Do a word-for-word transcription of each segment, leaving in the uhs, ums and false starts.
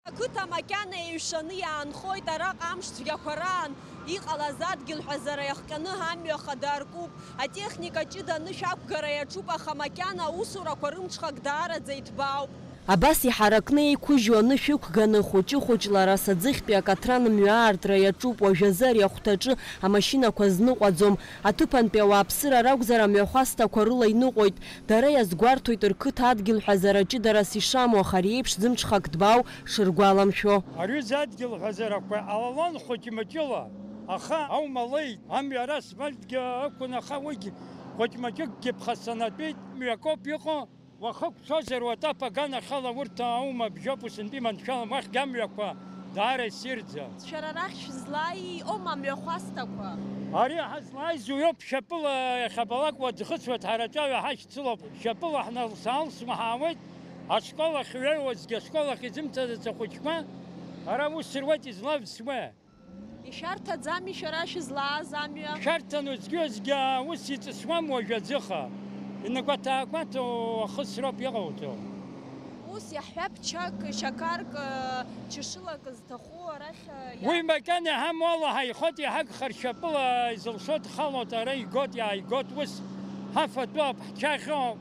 Ақыҭа макьана еиҩшаны иаанхоит, араҟа амш цәгьақәа раан иҟалаз адгьыл ҳәазара иахҟьаны амҩа хада аркуп. Атехника ҷыда анышә ақәгара иаҿуп, аха макьана аусурақәа рымҽхак даараӡа иҭбаауп. Абас иҳаракны еиқәыжьу анышә ықәганы, хәыҷы-хәыҷла арасаӡыхьтәи акатран мҩа аартра иаҿуп. Уажәазы ари ахәҭаҿы амашьынақәа зныҟәаӡом. Аҭыԥантәи ауааԥсыра ракәзар, амҩахәасҭақәа рыла иныҟәоит. Дара иазгәарҭоит рқыҭа адгьыл ҳәазара ҷыдарас ишамоу, аха ари еиԥш зымҽхак ҭбаау шыргәаламшәо. Аҩыза адгьыл ҳәазарақәа ҟалалон хәыҷ-мыҷыла, аха аума леит, амҩа ара асфальтгьы ықәын, аха уигь хәыҷ-мыҷыкгьы ԥхасҭанатәеит, мҩакоуп иҟоу. Уахык цозар, уатәа паганахьала урҭ аума бжьоуп, усынтәи маншәалам, уахьгьы амҩақәа даара иссирӡам. Шәара арахь шәызлааи иҟоума амҩахәасҭақәа? Ари ҳазлааиз уиоуп, шьапыла иахьабалак уаӡхыҵуеит, ҳара аҿаҩа ҳашьцылоуп, шьапыла ҳналс-аалсуа ҳаауеит, ашкол ахь иҩеиуазгьы ашкол ахь изымцаӡац ахәыҷқәа ара ус руеит, излавсуа. Ишәарҭаӡами шәара шәызлааз амҩа? Шәарҭан, уеизгьы-уеизгьы аус иҵысуам уажә аӡыха. Инагәаҭа-аақәаҭоу ахысроуп иҟауҵо. Ус иаҳҳәап, чак, чакарк, ы, чышылак зҭаху арахь, ы, иа- Уи макьана иҳамоу ала ҳаихоит, иҳагхар шьапыла изылшо дхалоит, ара игот, иааигот, ус ҳафатәоуп, ҳчахьоуп,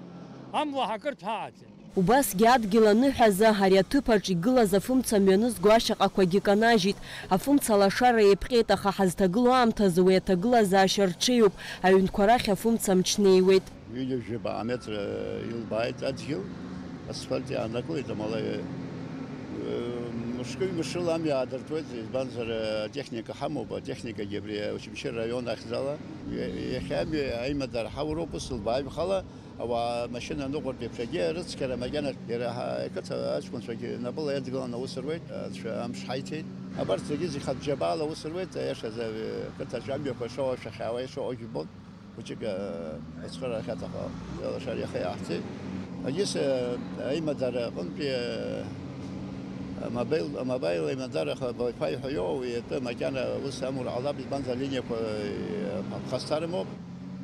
амла ҳакыртә ҳааӡам. Убасгьы адгьыл аныҳәаза ари аҭыԥаҿ игылаз афымца мҩанызго ашьаҟақәагьы канажьит. Афымца лашара еиԥҟьеит, аха ҳазҭагылоу аамҭазы уи аҭагылазаашьа рҽеиуп, аҩнқәа рахь афымца мч неиуеит. Ҩынҩажәаба аметра илбааит адгьыл, асфальт иааннакылеит, амала, э, мышкы-ҩымш рыла амҩа аадыртуеит, избанзар, атехника ҳамоуп, атехникагьы абри Очамчыра араион ахьӡала. Иахьа амҩа аимадара ҳауроуп, ус лбааҩхала. Ауаа машьына ныҟәартә еиԥш, егьи арыцқьара макьана иара ҳа-, ақыҭа аҷкәынцәагьы напыла иадгыланы аус руеит, анцәа амш ҳаиҭеит. Абарҭ зегьы зегь хатә џьабаала аус руеит, аиашазы, ақыҭаҿы амҩақәа шоуа, шәахьаауа ишоуа жәбон, хәыҷык, ацхыраара ахьаҭаху, алашара иаха иааҳцеит. Егьыс, аимадара аҟынтәи, амобаил, амобаил аимадара аха Wi-Fi ҳәа иоуа, уи атәы макьана ус амур ҟалап, избанзар алиниақәа, ԥхасҭа рымоуп.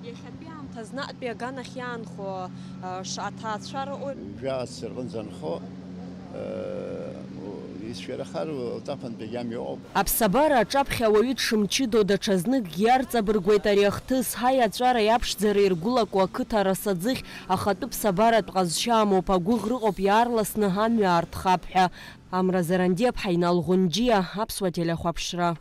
Иахьатәи аамҭазы наҟтәи аганахь иаанхо, а, ш-, аҭаацәа рыҟоуп. Жәаа-ццышә рҟынӡа анхо, а, исшәарахар, лтафантәи агьама иҟоуп. Аԥсабара аҿаԥхьа ауаҩы дшымчыдо даҽазныкгьы иарҵабыргуеит ари ахҭыс, ҳаи аҵәара иаԥшӡара иргәылаку ақыҭа арасаӡыхь ахатәы ԥсабаратә ҟазшьа амоуп, агәыӷра ыҟоуп иаарласны амҩа аартхап ҳәа. Амра Зарандиаԥҳа, Инал Ӷәынџьиа, Аԥсуа телехәаԥшра.